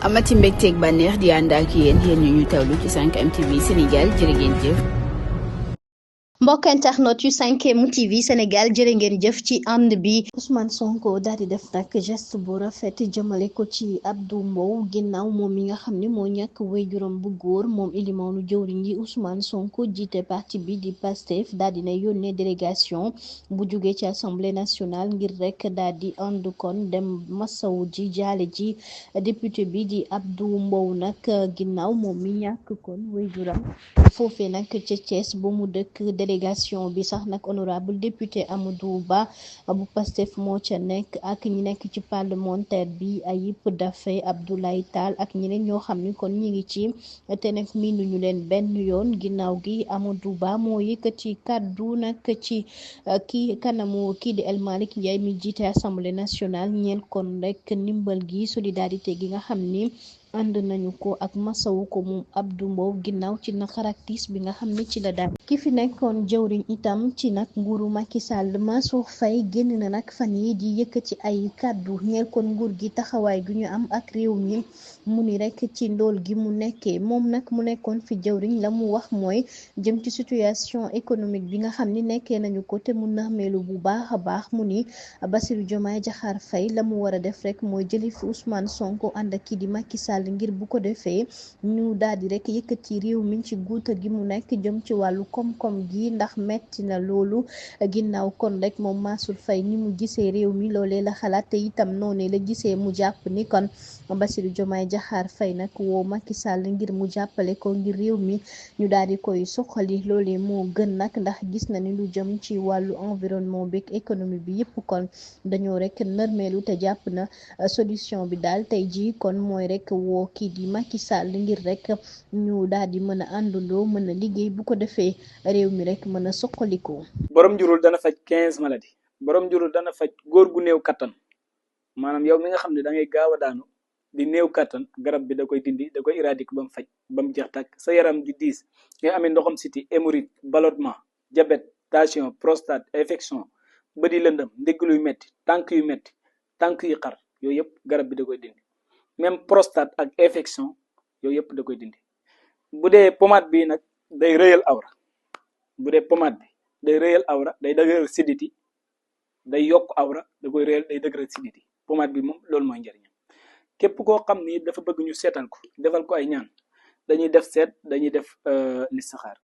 amati mbégteeg bànneex di ànd ak yéen ñu tawlu ci 5M TV Sénégal jërë ngeen jëf. mbokk internet yu 5M TV Sénégal jërë ngeen jëf ci ànd bi. Ousmane Sonko daal di def nag geste bu rafet jëmale ko ci Abdou Mbow ginnaaw moom mi nga xam ne moo ñàkk waajuram bu góor moom ilimaanu jëwriñ yi Ousmane Sonko jiite parti bi di Pastef daal di ne yónnee délégation bu jóge ci assemblée nationale ngir rek daal di ànd kon dem masawu ji jaale ji député bi di Abdou Mbow nag ginnaaw moom mi ñàkk kon waajuram foofee nag ca Thiès ba mu dëkk. délégation bi sax nag honorable député Amadou Ba bu Pastef moo ca nekk ak ñi nekk ci parlementaire bi Ayib Daffé Abdoulaye Tall ak ñeneen ñoo xam ni kon ñi ngi ci te nag miinuñu leen benn yoon ginnaaw gi Amadou Ba moo yëkkati kàddu nag ci kanamu kii di El Malick Ndiaye mi jiite assemblée nationale ñeel kon rek ndimbal gi solidarité gi nga xam ni ànd nañu ko ak masawu ko moom Abdou Mbow ginnaaw ci naqar ak tiis bi nga xam ne ci la daal ki fi nekkoon jëwriñ itam ci nag nguuru Macky Sall Mansour Faye génn na nag fan yi di yëkkati ay kàddu ñeel kon nguur gi taxawaay gu ñu am ak réew mi mu ni rek ci ndool gi mu nekkee moom nag mu nekkoon fi jëwriñ la mu wax mooy jëm ci situation économique bi nga xam ni nekkee nañu ko te mu narmeelu bu baax a baax mu ni Bassirou Diomaye Diakhar Faye la mu war a def rek mooy jëli fi Ousmane Sonko ànd ak kii di Macky Sall ngir bu ko defee ñu daal di rek yëkkati réew mi ci guuta gi mu nekk jëm ci wàllu koom-koom gi ndax metti na loolu ginnaaw kon rek moom Mansour Faye ni mu gisee réew mi loolee la xalaat te itam noonu la gisee mu jàpp ni kon Bassirou Diomaye Diakhar Faye nag woo Macky Sall ngir mu jàppale ko ngir réew mi ñu daal di koy suqali loolee moo gën nag ndax gis na ni lu jëm ci wàllu environnement bi économie bi yëpp kon dañoo rek nërmeelu te jàpp na solution bi daal tey jii kon mooy rek woo kii di Macky Sall ngir rek ñu daal di mën a àndandoo mën a liggéey bu ko defee réew mi rek mën a soqaliko. borom njurul dana faj 15 maladies borom njurul dana faj góor gu néew kattan maanaam yow mi nga xam ne da ngay gaaw a daanu di néew kattan garab bi da koy dindi da koy éradiquer ba mu faj ba mu jeex tàkk sa yaram di diis nga amee ndoxam siti hémorroïde ballonnement diabète tension prostate infection bët yi lëndëm ndigg luy metti tànk yu xar yooyu yëpp garab bi da koy dindi même prostate ak infection yooyu yëpp da koy dindi bu dee pommade bi nag day rëyal awra bu dee pommade bi day rëyal awra day dëgëral siditi day yokk awra da koy rëyal day dëgëral siditi pommade bi moom loolu mooy njëriñam képp koo xam ni dafa bëgg ñu seetal ko defal ko ay ñaan dañuy def seet dañuy def listixaar